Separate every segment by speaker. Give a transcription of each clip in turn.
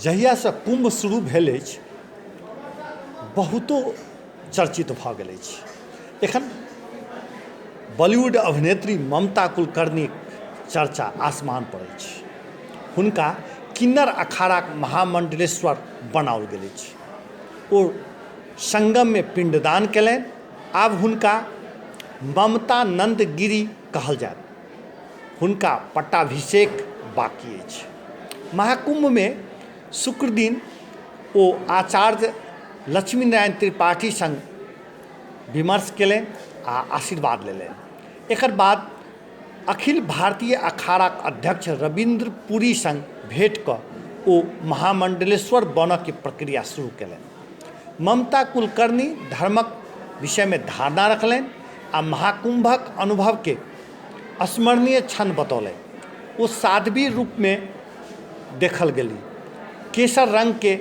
Speaker 1: जहियासँ कुम्भ शुरू भेल अछि बहुतो चर्चित भऽ गेल अछि। एखन बॉलीवुड अभिनेत्री ममता कुलकर्णीक चर्चा आसमान पर अछि। हुनका किन्नर अखाड़ाक महामंडलेश्वर बनाओल गेल अछि। ओ संगममे पिंडदान कयलनि। आब हुनका ममता नंदगिरी कहल जायत। हुनका पट्टाभिषेक बाकी अछि। महाकुम्भमे शुक्रदिन ओ आचार्य लक्ष्मीनारायण त्रिपाठी सङ्ग विमर्श कयलनि आ आशीर्वाद लेलनि। एकर बाद अखिल भारतीय अखाड़ाक अध्यक्ष रविन्द्र पुरी सङ्ग भेँट कऽ ओ महामण्डलेश्वर बनयके प्रक्रिया शुरू कयलनि। ममता कुलकर्णी धर्मक विषयमे धारणा रखलनि आ महाकुम्भक अनुभवकेँ स्मरणीय क्षण बतौलनि। ओ साध्वी रूपमे देखल गेलीह। केसर रङ्गके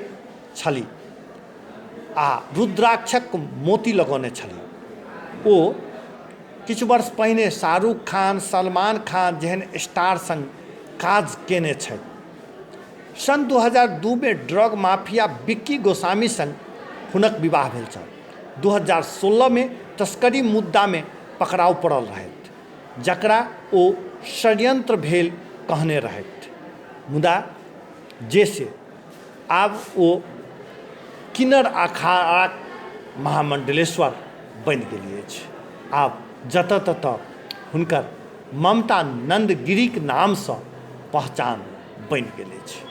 Speaker 1: छलीह आ रुद्राक्षक मोती लगौने छलीह। ओ किछु वर्ष पहिने शाहरुख खान, सलमान खान जेहन स्टार सङ्ग काज कयने छथि। सन् 2002 मे ड्रग माफिया विक्की गोस्वामी सङ्ग हुनक विवाह भेल छल। 2016 मे तस्करी मुद्दामे पकड़ाउ पड़ल रहथि, जकरा ओ षड्यंत्र भेल कहने रहथि। मुदा जे से, आब ओ किन्नर अखाड़ाक महामंडलेश्वर बनि गेली अछि। आब जतऽ ततऽ हुनकर ममता नन्द गिरीक नामसँ पहचान बनि गेल अछि।